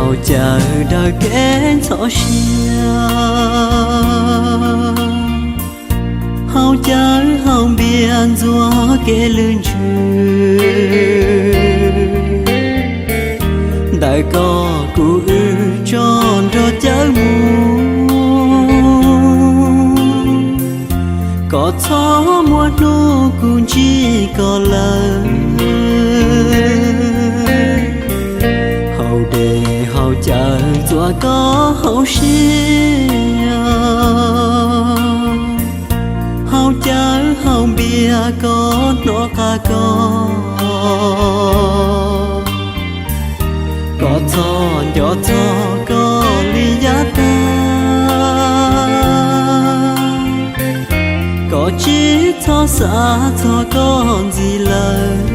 Haus cawv daws kev ntxhov siab, haus cawv haus npias ntxuav kev lwj ntsws. Ntawm koj kuv wb tso nrog cawv mus, koj txhob muaj hnub kuv ntsib koj lawm. Haus dej haus cawv ntxuav koj hauv siab, haus cawv haus npias koj hnov qab koj. Koj txhob nco txog koj li yav tag, koj tsis txhob xav txog koj ntxiv lawm.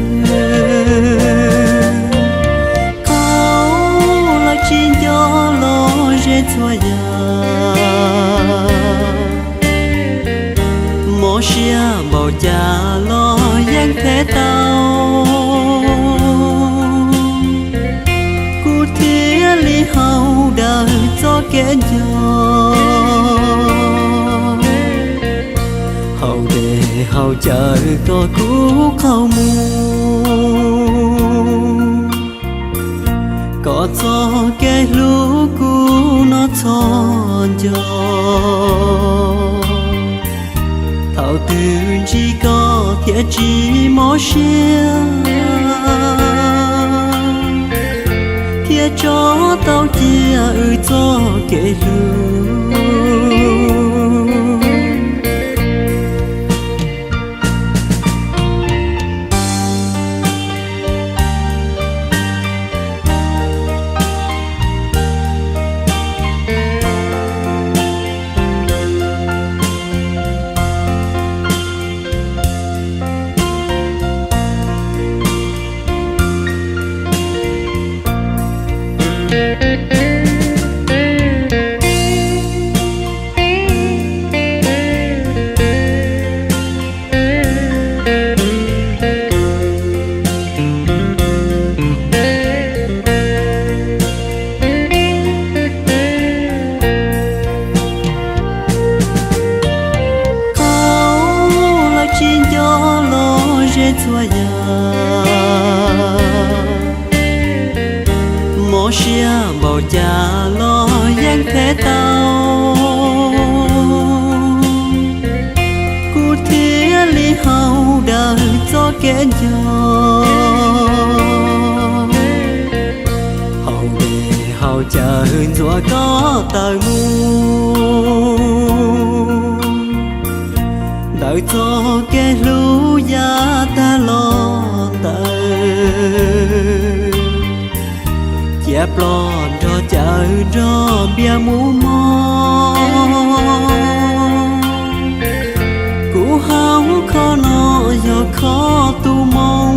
Qhov lawv tsis nco los ze txhua yam, mob siab npaum cas los yeej phem tau. Kuv thiaj li haus daws txoj kev nco, haus dej haus cawv kom kuv qaug mus. Koj txoj kev hlub kuv no txhob nco, thaum twg ntsib koj thiaj tsis mob siab, thiaj tso tau cia wb txoj kev hlub. Qhov lawv tsis nco los ze txhua yam, mob siab npaum cas los yeej phem tau. Kuv thiaj li haus daws txoj kev nco, haus dej haus cawv ntxuav koj tawm mus. Ntawm txoj kev hlub yav tag los ntawd, cia ploj nrog cawv nrog npias mus mog. Kuv haus khob no yog khob tus moo,